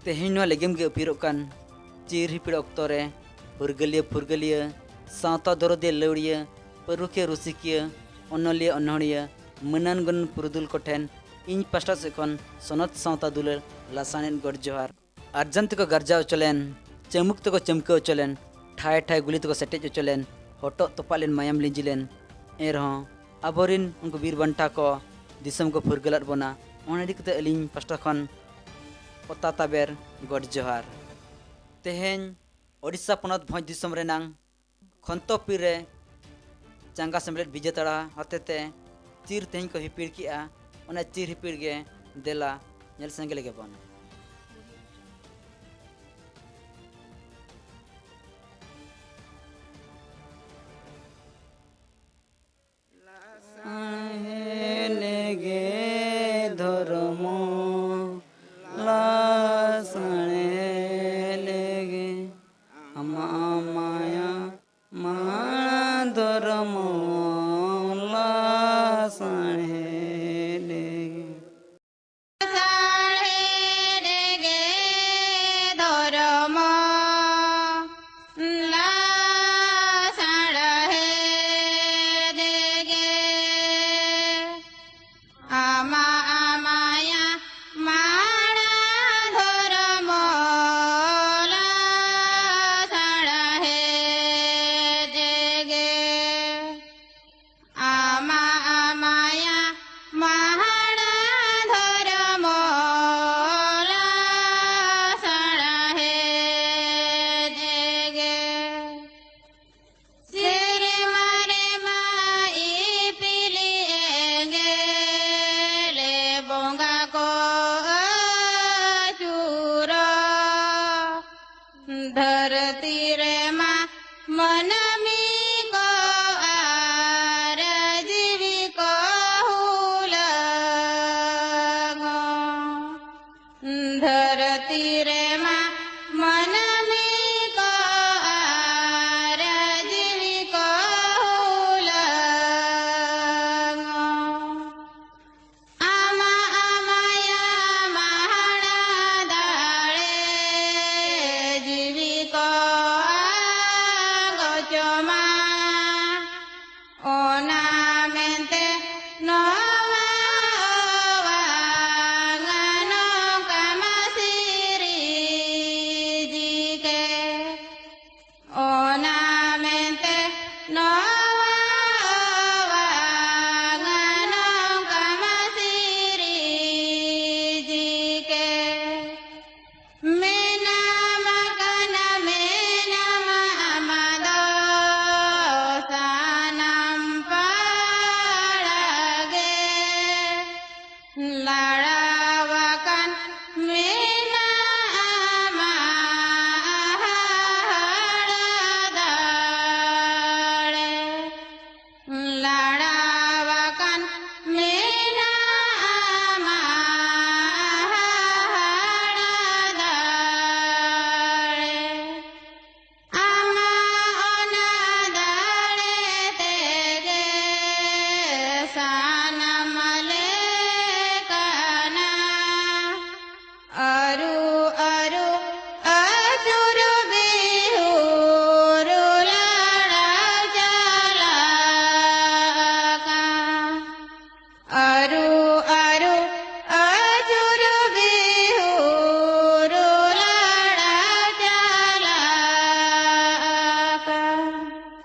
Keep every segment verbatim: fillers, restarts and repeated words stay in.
ᱛᱮᱦᱮᱧ ᱱᱚᱣᱟ ᱞᱮᱜᱮᱢ ᱜᱮ ᱟᱹᱯᱤᱨᱚᱜ ᱠᱟᱱ ᱪᱤᱨ ᱦᱤᱯᱤᱲ ᱚᱠᱛᱚ ᱨᱮ ᱯᱷᱩᱨᱜᱟᱹᱞᱤᱭᱟᱹ ᱯᱷᱩᱨᱜᱟᱹᱞᱤᱭᱟᱹ, ᱥᱟᱶᱛᱟ ᱫᱚᱨᱚᱫᱤᱭᱟᱹ ᱞᱟᱹᱣᱲᱤᱭᱟᱹ, ᱯᱟᱹᱨᱩᱠᱷᱤᱭᱟᱹ ᱨᱩᱥᱤᱠᱤᱭᱟᱹ, ᱚᱱᱚᱞᱤᱭᱟᱹ ᱚᱱᱚᱬᱦᱤᱭᱟᱹ, ᱢᱟᱹᱱᱟᱱ ᱜᱚᱱ ᱯᱩᱨᱩᱫᱷᱩᱞ ᱠᱚᱴᱷᱮᱱ ᱤᱧ ᱯᱟᱥᱴᱟ ᱥᱮᱫ ᱠᱷᱚᱱ ᱥᱚᱱᱚᱛ ᱥᱟᱶᱛᱟ ᱫᱩᱞᱟᱹᱲ ᱞᱟᱥᱟᱬᱦᱮᱫ ᱜᱚᱰ ᱡᱚᱦᱟᱨ᱾ ᱟᱨᱡᱟᱱ ᱛᱮᱠᱚ ᱜᱟᱨᱡᱟᱣ ᱦᱚᱪᱚ ᱞᱮᱱ, ᱪᱟᱹᱢᱩᱠ ᱛᱮᱠᱚ ᱪᱟᱹᱢᱠᱟᱹᱣ ᱦᱚᱪᱚ ᱞᱮᱱ, ᱴᱷᱟᱭ ᱴᱷᱟᱭ ᱜᱩᱞᱤ ᱛᱮᱠᱚ ᱥᱮᱴᱮᱡ ᱦᱚᱪᱚ ᱞᱮᱱ, ᱦᱚᱴᱚᱜ ᱛᱚᱯᱟᱜ ᱞᱮᱱ, ᱢᱟᱭᱟᱢ ᱞᱤᱸᱡᱤ ᱞᱮᱱ, ᱮᱱᱨᱮᱦᱚᱸ ᱟᱵᱚᱨᱤᱱ ᱩᱱᱠᱩ ᱵᱤᱨ ᱵᱟᱱᱴᱟ ᱠᱚ ᱫᱤᱥᱚᱢ ᱠᱚ ᱯᱷᱩᱨᱜᱟᱹᱞᱟᱫ ᱵᱚᱱᱟ᱾ ᱚᱱᱟ ᱤᱫᱤ ᱠᱟᱛᱮ ᱟᱹᱞᱤᱧ ᱯᱟᱥᱴᱟ ᱠᱷᱚᱱ ᱚᱛᱟ ᱛᱟᱵᱮᱨ ᱜᱚᱰ ᱡᱚᱦᱟᱨ᱾ ᱛᱮᱦᱮᱧ ᱳᱰᱤᱥᱟ ᱯᱚᱱᱚᱛ ᱵᱷᱚᱸᱡᱽ ᱫᱤᱥᱚᱢ ᱨᱮᱱᱟᱝ ᱠᱷᱚᱱᱛᱚᱯᱤᱨ ᱨᱮ ᱪᱟᱸᱜᱟ ᱥᱮᱢᱞᱮᱫ ᱵᱤᱡᱮᱛᱟᱲᱟ ᱦᱚᱛᱮᱛᱮ ᱪᱤᱨ ᱛᱮᱦᱮᱧ ᱠᱚ ᱦᱤᱯᱤᱲ ᱠᱮᱜᱼᱟ᱾ ᱚᱱᱟ ᱪᱤᱨ ᱦᱤᱯᱤᱲ ᱜᱮ ᱫᱮᱞᱟ ᱧᱮᱞ ᱥᱟᱸᱜᱮ ᱞᱮᱜᱮ ᱵᱚᱱ᱾ ᱞᱟᱥᱟᱬᱦᱮᱫ ᱜᱮ ᱫᱷᱚᱨᱢᱚ, ᱞᱟᱥᱟᱬᱦᱮᱫ ᱜᱮ ᱟᱢᱟᱜ ᱢᱟᱭᱟ ᱢᱟᱦᱟᱲᱟ ᱫᱷᱚᱨᱢᱚ, ᱞᱟᱥᱟᱬᱦᱮᱫ ᱜᱮ᱾ ᱥᱟᱬᱦᱮᱫ ᱜᱮ ᱫᱷᱚᱨᱢᱚ, ᱞᱟᱥᱟᱬᱦᱮᱫ ᱜᱮ ᱟᱢᱟᱜ ᱢᱟᱭᱟ ᱢᱟᱦᱟᱲᱟ ᱫᱷᱚᱨᱢᱚ, ᱞᱟᱥᱟᱬᱦᱮᱫ ᱜᱮ ᱟᱢᱟᱜ ᱢᱟᱭᱟ ᱢᱟᱦᱟᱲᱟ ᱫᱷᱚᱨᱢᱚ, ᱞᱟᱥᱟᱬᱦᱮᱫ ᱜᱮ᱾ ᱥᱮᱨᱢᱟ ᱨᱮᱢᱟ ᱤᱯᱤᱞ ᱮᱸᱜᱮᱞ ᱵᱚᱸᱜᱟ ᱠᱚ ᱟᱹᱪᱩᱨᱚᱜ᱾ ᱫᱷᱟᱹᱨᱛᱤ ᱨᱮᱢᱟ ᱢᱟᱹᱱᱢᱤ ᱠᱚ ᱟᱨ ᱡᱤᱣᱤ ᱠᱚ ᱦᱩᱞᱟᱹᱝᱚᱜ᱾ ᱫᱷᱟᱹᱨᱛᱤ ᱨᱮᱢᱟ ᱢᱟᱹᱱᱢᱤ ᱠᱚ ᱟᱨ ᱡᱤᱣᱤ ᱠᱚ ᱦᱩᱞᱟᱹᱝᱚᱜ᱾ ᱟᱢᱟᱜ ᱢᱟᱭᱟ ᱢᱟᱦᱟᱲᱟ ᱫᱟᱲᱮ ᱱᱚᱣᱟ ᱚᱣᱟᱝ ᱱᱚᱝᱠᱟ ᱢᱟ ᱥᱤᱨᱤᱡᱤ ᱠᱮ᱾ ᱢᱮᱱᱟᱢ ᱠᱟᱱᱟ ᱢᱮᱱᱟᱢ ᱟᱢᱟᱜ ᱫᱚ ᱥᱟᱱᱟᱢ ᱯᱟᱲᱟ ᱜᱮ᱾ ᱞᱟᱲᱟᱣᱟᱠᱟᱱ ᱢᱮᱱᱟᱜᱼᱟ ᱟᱢᱟᱜ ᱦᱟᱦᱟᱲᱟ ᱫᱟᱲᱮ᱾ ᱞᱟᱲᱟᱣᱟᱠᱟᱱ ᱢᱮᱱᱟᱜᱼᱟ ᱟᱢᱟᱜ ᱦᱟᱦᱟᱲᱟ ᱫᱟᱲᱮ᱾ ᱟᱢᱟᱜ ᱚᱱᱟ ᱫᱟᱲᱮ ᱛᱮᱜᱮ ᱥᱟᱱᱟᱢ ᱞᱮᱠᱟᱱᱟ᱾ ᱟᱹᱨᱩ, ᱟᱹᱨᱩ, ᱟᱹᱪᱩᱨ ᱵᱤᱦᱩᱨ ᱞᱟᱲᱟ ᱪᱟᱞᱟᱜ ᱠᱟᱱ᱾ ᱟᱹᱨᱩ, ᱟᱹᱨᱩ, ᱟᱹᱪᱩᱨ ᱵᱤᱦᱩᱨ ᱞᱟᱲᱟ ᱪᱟᱞᱟᱜ ᱠᱟᱱ᱾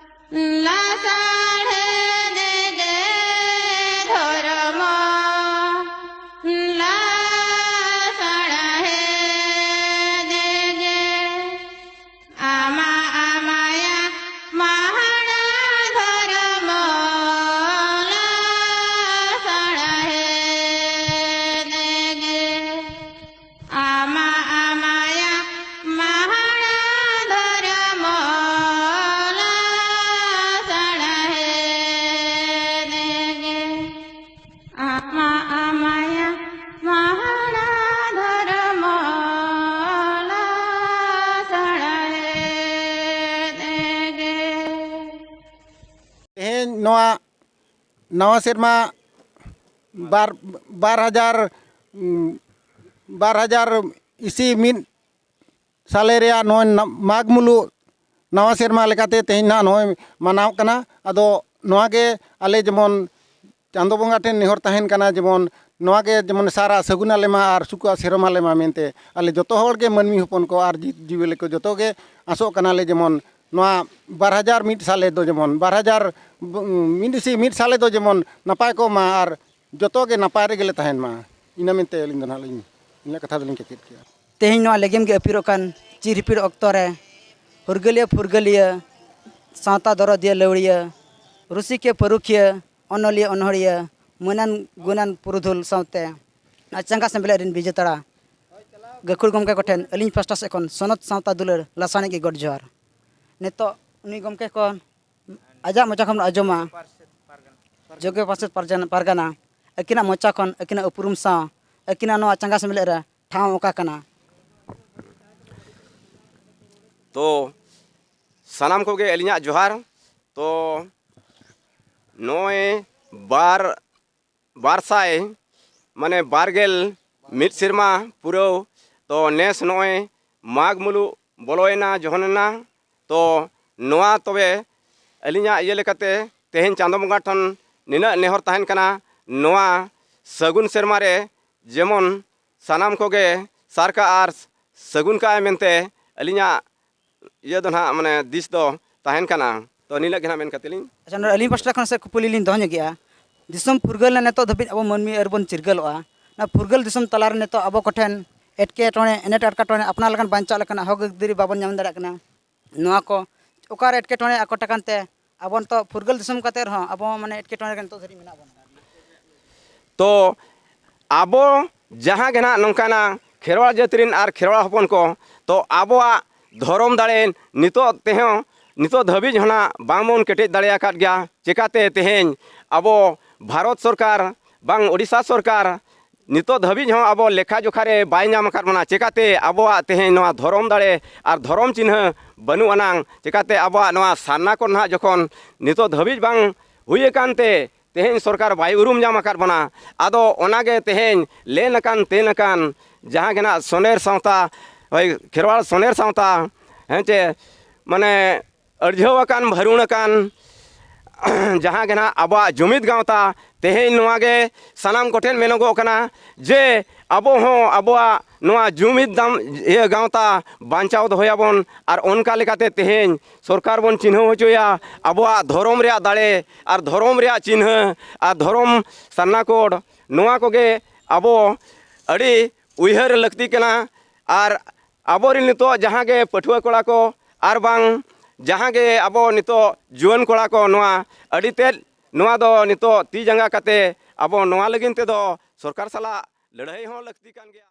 ᱞᱟᱥᱟᱲᱦᱮᱫ ᱜᱮ ᱫᱷᱚᱨᱢᱚ, ᱞᱟᱥᱟᱲᱦᱮᱫ ᱜᱮ ᱟᱢᱟᱜ ᱢᱟᱭᱟ ᱢᱟᱦᱟᱲᱟ ᱫᱷᱚᱨᱢᱚ, ᱞᱟᱥᱟᱲᱦᱮᱫ ᱜᱮ ᱟᱢᱟᱜ ᱢᱟᱭᱟ ᱢᱟᱦᱟᱲᱟ ᱫᱷᱚᱨᱢᱚ, ᱞᱟᱥᱟᱲᱦᱮᱫ ᱜᱮ ᱟᱢᱟᱜ ᱢᱟᱭᱟ ᱢᱟᱦᱟᱲᱟ ᱫᱷᱚᱨᱢᱚ, ᱞᱟᱥᱟᱲᱦᱮᱫ ᱜᱮ᱾ ᱛᱮᱦᱮᱧ ᱱᱚᱣᱟ ᱱᱟᱣᱟ ᱥᱮᱨᱢᱟ ᱵᱟᱨ, ᱵᱟᱨ ᱦᱟᱡᱟᱨ, ᱩᱸ, ᱵᱟᱨ ᱦᱟᱡᱟᱨ ᱤᱥᱤ ᱢᱤᱫ ᱥᱟᱞᱮ ᱨᱮᱭᱟᱜ ᱱᱚᱜᱼᱚᱭ ᱱᱟ-, ᱢᱟᱜᱽ ᱢᱩᱞᱩᱜ ᱱᱟᱣᱟ ᱥᱮᱨᱢᱟ ᱞᱮᱠᱟᱛᱮ ᱛᱮᱦᱮᱧ ᱱᱟᱦᱟᱜ ᱱᱚᱜᱼᱚᱭ ᱢᱟᱱᱟᱣᱚᱜ ᱠᱟᱱᱟ᱾ ᱟᱫᱚ ᱱᱚᱣᱟ ᱜᱮ ᱟᱞᱮ ᱡᱮᱢᱚᱱ ᱪᱟᱸᱫᱚ ᱵᱚᱸᱜᱟ ᱴᱷᱮᱱ ᱱᱮᱦᱚᱨ ᱛᱟᱦᱮᱱ ᱠᱟᱱᱟ, ᱡᱮᱢᱚᱱ ᱱᱚᱣᱟ ᱜᱮ ᱡᱮᱢᱚᱱ ᱥᱟᱨᱟ ᱥᱟᱹᱜᱩᱱ ᱟᱞᱮ ᱢᱟ ᱟᱨ ᱥᱩᱠ ᱟᱜ ᱥᱮᱨᱢᱟ ᱞᱮ ᱢᱟ ᱢᱮᱱᱛᱮ ᱟᱞᱮ ᱡᱚᱛᱚ ᱦᱚᱲ ᱜᱮ ᱢᱟᱹᱱᱢᱤ ᱦᱚᱯᱚᱱ ᱠᱚ ᱟᱨ ᱡᱤᱵᱽ ᱡᱤᱭᱟᱹᱞᱤ ᱠᱚ ᱡᱚᱛᱚ ᱜᱮ ᱟᱥᱚᱜ ᱠᱟᱱᱟᱞᱮ ᱡᱮᱢᱚᱱ ᱱᱚᱣᱟ ᱵᱟᱨ ᱦᱟᱡᱟᱨ ᱢᱤᱫ ᱥᱟᱞᱮ ᱫᱚ ᱡᱮᱢᱚᱱ, ᱵᱟᱨ ᱦᱟᱡᱟᱨ ᱢᱤᱫ ᱤᱥᱤ ᱢᱤᱫ ᱥᱟᱞᱮ ᱫᱚ ᱡᱮᱢᱚᱱ ᱱᱟᱯᱟᱭ ᱠᱚᱜ ᱢᱟ ᱟᱨ ᱡᱚᱛᱚ ᱜᱮ ᱱᱟᱯᱟᱭ ᱨᱮᱜᱮ ᱞᱮ ᱛᱟᱦᱮᱱ ᱢᱟ᱾ ᱤᱱᱟᱹ ᱢᱮᱱᱛᱮ ᱟᱹᱞᱤᱧ ᱫᱚ ᱱᱟᱦᱟᱜ ᱞᱤᱧ, ᱤᱱᱟᱹ ᱠᱟᱛᱷᱟ ᱫᱚᱞᱤᱧ ᱠᱮᱪᱮᱫ ᱠᱮᱜᱼᱟ᱾ ᱛᱮᱦᱮᱧ ᱱᱚᱣᱟ ᱞᱮᱜᱮᱢ ᱜᱮ ᱟᱹᱯᱤᱨᱚᱜ ᱠᱟᱱ ᱪᱤᱨ ᱦᱤᱯᱤᱲ ᱚᱠᱛᱚ ᱨᱮ ᱦᱩᱨᱜᱟᱹᱞᱤᱭᱟᱹ ᱯᱷᱩᱨᱜᱟᱹᱞᱤᱭᱟᱹ, ᱥᱟᱶᱛᱟ ᱫᱚᱨᱚᱫᱤᱭᱟᱹ ᱞᱟᱹᱣᱲᱤᱭᱟᱹ, ᱨᱩᱥᱤᱠᱤᱭᱟᱹ ᱯᱟᱹᱨᱩᱠᱷᱤᱭᱟᱹ, ᱚᱱᱚᱞᱤᱭᱟᱹ ᱚᱱᱚᱲᱦᱤᱭᱟᱹ, ᱢᱟᱹᱱᱟᱱ ᱜᱩᱱᱟᱱ ᱯᱩᱨᱩᱫᱷᱩᱞ ᱥᱟᱶᱛᱮ ᱱᱚᱣᱟ ᱪᱟᱸᱜᱟ ᱥᱮᱢᱞᱮᱫ ᱨᱮᱱ ᱵᱤᱡᱮᱛᱟᱲᱟ ᱜᱟᱹᱠᱷᱩᱲ ᱜᱚᱢᱠᱮ ᱠᱚᱴᱷᱮᱱ ᱟᱹᱞᱤᱧ ᱯᱟᱥᱴᱟ ᱥᱮᱫ ᱠᱷᱚᱱ ᱥᱚᱱᱚᱛ ᱥᱟᱶᱛᱟ ᱫᱩᱞᱟᱹᱲ ᱞᱟᱥᱟᱱᱤᱡ ᱜᱮ ᱜᱚᱰ ᱡᱚᱦᱟᱨ᱾ ᱱᱤᱛᱚᱜ ᱩᱱᱤ ᱜᱚᱢᱠᱮ ᱠᱷᱚᱱ ᱟᱡᱟᱜ ᱢᱚᱪᱟ ᱠᱷᱚᱱ ᱵᱚᱱ ᱟᱸᱡᱚᱢᱟ, ᱡᱳᱜᱽᱜᱚ ᱯᱟᱨᱥᱮᱛ ᱯᱟᱨᱜᱟᱱᱟ, ᱟᱹᱠᱤᱱᱟᱜ ᱢᱚᱪᱟ ᱠᱷᱚᱱ ᱟᱹᱠᱤᱱᱟᱜ ᱩᱯᱨᱩᱢ ᱥᱟᱶ ᱟᱹᱠᱤᱱᱟᱜ ᱱᱚᱣᱟ ᱪᱟᱸᱜᱟ ᱥᱮᱢᱞᱮᱫ ᱨᱮ ᱴᱷᱟᱶ ᱚᱠᱟ ᱠᱟᱱᱟ᱾ ᱛᱚ ᱥᱟᱱᱟᱢ ᱠᱚᱜᱮ ᱟᱹᱞᱤᱧᱟᱜ ᱡᱚᱦᱟᱨ᱾ ᱛᱚ ᱱᱚᱜᱼᱚᱭ ᱵᱟᱨ ᱵᱟᱨ ᱥᱟᱭ, ᱢᱟᱱᱮ ᱵᱟᱨ ᱜᱮᱞ ᱢᱤᱫ ᱥᱮᱨᱢᱟ ᱯᱩᱨᱟᱹᱣ᱾ ᱛᱚ ᱱᱮᱥ ᱱᱚᱜᱼᱚᱭ ᱢᱟᱜᱽ ᱢᱩᱞᱩᱜ ᱵᱚᱞᱚᱭᱮᱱᱟ, ᱡᱚᱦᱚᱱᱮᱱᱟ᱾ ᱛᱚ ᱱᱚᱣᱟ ᱛᱚᱵᱮ ᱟᱹᱞᱤᱧᱟᱜ ᱤᱭᱟᱹ ᱞᱮᱠᱟᱛᱮ ᱛᱮᱦᱮᱧ ᱪᱟᱸᱫᱚ ᱵᱚᱸᱜᱟ ᱴᱷᱮᱱ ᱱᱤᱱᱟᱹᱜ ᱱᱮᱦᱚᱨ ᱛᱟᱦᱮᱱ ᱠᱟᱱᱟ, ᱱᱚᱣᱟ ᱥᱟᱹᱜᱩᱱ ᱥᱮᱨᱢᱟ ᱨᱮ ᱡᱮᱢᱚᱱ ᱥᱟᱱᱟᱢ ᱠᱚᱜᱮ ᱥᱟᱨ ᱠᱟᱜ ᱟᱨ ᱥᱟᱹᱜᱩᱱ ᱠᱟᱜᱼᱟᱭ ᱢᱮᱱᱛᱮ ᱟᱹᱞᱤᱧᱟᱜ ᱤᱭᱟᱹ ᱫᱚ ᱱᱟᱦᱟᱜ, ᱢᱟᱱᱮ, ᱫᱤᱥ ᱫᱚ ᱛᱟᱦᱮᱱ ᱠᱟᱱᱟ᱾ ᱛᱚ ᱱᱤᱱᱟᱹᱜ ᱜᱮ ᱱᱟᱦᱟᱜ ᱢᱮᱱ ᱠᱟᱛᱮ ᱞᱤᱧ ᱟᱪᱪᱷᱟ, ᱱᱚᱰᱮ ᱟᱹᱞᱤᱧ ᱯᱟᱥᱴᱟ ᱠᱷᱚᱱ ᱥᱮ ᱠᱩᱯᱩᱞᱤ ᱞᱤᱧ ᱫᱚᱦᱚ ᱧᱚᱜᱮᱜᱼᱟ᱾ ᱫᱤᱥᱚᱢ ᱯᱷᱩᱨᱜᱟᱹᱞ ᱨᱮ ᱱᱤᱛᱚᱜ ᱫᱷᱟᱹᱵᱤᱡ ᱟᱵᱚ ᱢᱟᱹᱱᱢᱤ ᱟᱹᱣᱨᱤ ᱵᱚᱱ ᱪᱤᱨᱜᱟᱹᱞᱚᱜᱼᱟ᱾ ᱚᱱᱟ ᱯᱷᱩᱨᱜᱟᱹᱞ ᱫᱤᱥᱚᱢ ᱛᱟᱞᱟᱨᱮ ᱱᱤᱛᱚᱜ ᱟᱵᱚ ᱠᱚᱴᱷᱮᱱ ᱮᱴᱠᱮᱴᱚᱬᱮ, ᱮᱱᱮᱴ ᱟᱴᱠᱟᱴᱚᱬᱮ, ᱟᱯᱱᱟᱨ ᱞᱮᱠᱟᱱ ᱵᱟᱧᱪᱟᱣ ᱞᱮᱠᱟᱱᱟᱜ ᱦᱚᱠ ᱟᱹᱭᱫᱟᱹᱨᱤ ᱵᱟᱵᱚᱱ ᱧᱟᱢ ᱫᱟᱲᱮᱭᱟᱜ ᱠᱟᱱᱟ᱾ ᱱᱚᱣᱟ ᱠᱚ ᱚᱠᱟᱨᱮ ᱮᱴᱠᱮᱴᱚᱬᱮ ᱟᱠᱚᱴ ᱟᱠᱟᱱ ᱛᱮ ᱟᱵᱚ ᱱᱤᱛᱚᱜ ᱯᱷᱩᱨᱜᱟᱹᱞ ᱫᱤᱥᱚᱢ ᱠᱟᱛᱮ ᱨᱮᱦᱚᱸ ᱟᱵᱚ ᱦᱚᱸ ᱢᱟᱱᱮ ᱮᱴᱠᱮᱴᱚᱬᱮ ᱨᱮ ᱱᱤᱛᱚᱜ ᱫᱷᱟᱹᱨᱤᱡ ᱢᱮᱱᱟᱜ ᱵᱚᱱᱟ᱾ ᱛᱚ ᱟᱵᱚ ᱡᱟᱦᱟᱸ ᱜᱮ ᱱᱟᱦᱟᱜ ᱱᱚᱝᱠᱟᱱᱟᱜ ᱠᱷᱮᱨᱣᱟᱲ ᱡᱟᱹᱛ ᱨᱮᱱ ᱟᱨ ᱠᱷᱮᱨᱣᱟᱲ ᱦᱚᱯᱚᱱ ᱠᱚ, ᱛᱚ ᱟᱵᱚᱣᱟᱜ ᱫᱷᱚᱨᱚᱢ ᱫᱟᱲᱮ ᱱᱤᱛᱚᱜ ᱛᱮᱦᱚᱸ, ᱱᱤᱛᱚᱜ ᱫᱷᱟᱹᱵᱤᱡ ᱦᱚᱸ ᱱᱟᱜ ᱵᱟᱝᱵᱚᱱ ᱠᱮᱴᱮᱡ ᱫᱟᱲᱮ ᱟᱠᱟᱫ ᱜᱮᱭᱟ᱾ ᱪᱮᱠᱟᱛᱮ ᱛᱮᱦᱮᱧ ᱟᱵᱚ ᱵᱷᱟᱨᱚᱛ ᱥᱚᱨᱠᱟᱨ ᱵᱟᱝ ᱳᱰᱤᱥᱟ ᱥᱚᱨᱠᱟᱨ ᱱᱤᱛᱚᱜ ᱫᱷᱟᱹᱵᱤᱡ ᱦᱚᱸ ᱟᱵᱚ ᱞᱮᱠᱷᱟ ᱡᱚᱠᱷᱟ ᱨᱮ ᱵᱟᱭ ᱧᱟᱢ ᱟᱠᱟᱫ ᱵᱚᱱᱟ? ᱪᱮᱠᱟᱛᱮ ᱟᱵᱚᱣᱟᱜ ᱛᱮᱦᱮᱧ ᱱᱚᱣᱟ ᱫᱷᱚᱨᱚᱢ ᱫᱟᱲᱮ ᱟᱨ ᱫᱷᱚᱨᱚᱢ ᱪᱤᱱᱦᱟᱹ ᱵᱟᱹᱱᱩᱜ ᱟᱱᱟᱝ? ᱪᱮᱠᱟᱛᱮ ᱟᱵᱚᱣᱟᱜ ᱱᱚᱣᱟ ᱥᱟᱨᱱᱟ ᱠᱚ ᱱᱟᱦᱟᱜ ᱡᱚᱠᱷᱚᱱ ᱱᱤᱛᱚᱜ ᱫᱷᱟᱹᱵᱤᱡ ᱵᱟᱝ ᱦᱩᱭ ᱟᱠᱟᱱ ᱛᱮ ᱛᱮᱦᱮᱧ ᱥᱚᱨᱠᱟᱨ ᱵᱟᱭ ᱩᱨᱩᱢ ᱧᱟᱢ ᱟᱠᱟᱫ ᱵᱚᱱᱟ? ᱟᱫᱚ ᱚᱱᱟᱜᱮ ᱛᱮᱦᱮᱧ ᱞᱮᱱ ᱟᱠᱟᱱ ᱛᱮᱱ ᱟᱠᱟᱱ ᱡᱟᱦᱟᱸ ᱜᱮ ᱱᱟᱜ ᱥᱚᱱᱮᱨ ᱥᱟᱶᱛᱟ, ᱦᱳᱭ, ᱠᱷᱮᱨᱣᱟᱲ ᱥᱚᱱᱮᱨ ᱥᱟᱶᱛᱟ, ᱦᱮᱸ ᱪᱮ, ᱢᱟᱱᱮ ᱟᱹᱲᱡᱷᱟᱹᱣ ᱟᱠᱟᱱ, ᱵᱷᱟᱹᱨᱩᱲ ᱟᱠᱟᱱ ᱡᱟᱦᱟᱸ ᱜᱮ ᱱᱟᱜ ᱟᱵᱚᱣᱟᱜ ᱡᱩᱢᱤᱫ ᱜᱟᱶᱛᱟ, ᱛᱮᱦᱮᱧ ᱱᱚᱣᱟ ᱜᱮ ᱥᱟᱱᱟᱢ ᱠᱚᱴᱷᱮᱱ ᱢᱮᱱᱚᱜᱚᱜ ᱠᱟᱱᱟ ᱡᱮ ᱟᱵᱚ ᱦᱚᱸ ᱟᱵᱚᱣᱟᱜ ᱱᱚᱣᱟ ᱡᱩᱢᱤᱫ ᱫᱟᱢ ᱤᱭᱟᱹ ᱜᱟᱶᱛᱟ ᱵᱟᱧᱪᱟᱣ ᱫᱚᱦᱚᱭᱟᱵᱚᱱ᱾ ᱟᱨ ᱚᱱᱠᱟ ᱞᱮᱠᱟᱛᱮ ᱛᱮᱦᱮᱧ ᱥᱚᱨᱠᱟᱨ ᱵᱚᱱ ᱪᱤᱱᱦᱟᱹᱣ ᱦᱚᱪᱚᱭᱟ ᱟᱵᱚᱣᱟᱜ ᱫᱷᱚᱨᱚᱢ ᱨᱮᱭᱟᱜ ᱫᱟᱲᱮ ᱟᱨ ᱫᱷᱚᱨᱚᱢ ᱨᱮᱭᱟᱜ ᱪᱤᱱᱦᱟᱹ ᱟᱨ ᱫᱷᱚᱨᱚᱢ ᱥᱟᱨᱱᱟ ᱠᱳᱰ, ᱱᱚᱣᱟ ᱠᱚᱜᱮ ᱟᱵᱚ ᱟᱹᱰᱤ ᱩᱭᱦᱟᱹᱨ ᱞᱟᱹᱠᱛᱤ ᱠᱟᱱᱟ᱾ ᱟᱨ ᱟᱵᱚᱨᱮᱱ ᱱᱤᱛᱚᱜ ᱡᱟᱦᱟᱸ ᱜᱮ ᱯᱟᱹᱴᱷᱩᱣᱟᱹ ᱠᱚᱲᱟ ᱠᱚ ᱟᱨ ᱵᱟᱝ ᱡᱟᱦᱟᱸ ᱜᱮ ᱟᱵᱚ ᱱᱤᱛᱚᱜ ᱡᱩᱣᱟᱹᱱ ᱠᱚᱲᱟ ᱠᱚ, ᱱᱚᱣᱟ ᱟᱹᱰᱤ ᱛᱮᱫ ᱱᱚᱣᱟ ᱫᱚ ᱱᱤᱛᱚᱜ ᱛᱤ ᱡᱟᱸᱜᱟ ᱠᱟᱛᱮ ᱟᱵᱚ ᱱᱚᱣᱟ ᱞᱟᱹᱜᱤᱫ ᱛᱮᱫᱚ ᱥᱚᱨᱠᱟᱨ ᱥᱟᱞᱟᱜ ᱞᱟᱹᱲᱦᱟᱹᱭ ᱦᱚᱸ ᱞᱟᱹᱠᱛᱤ ᱠᱟᱱ ᱜᱮᱭᱟ᱾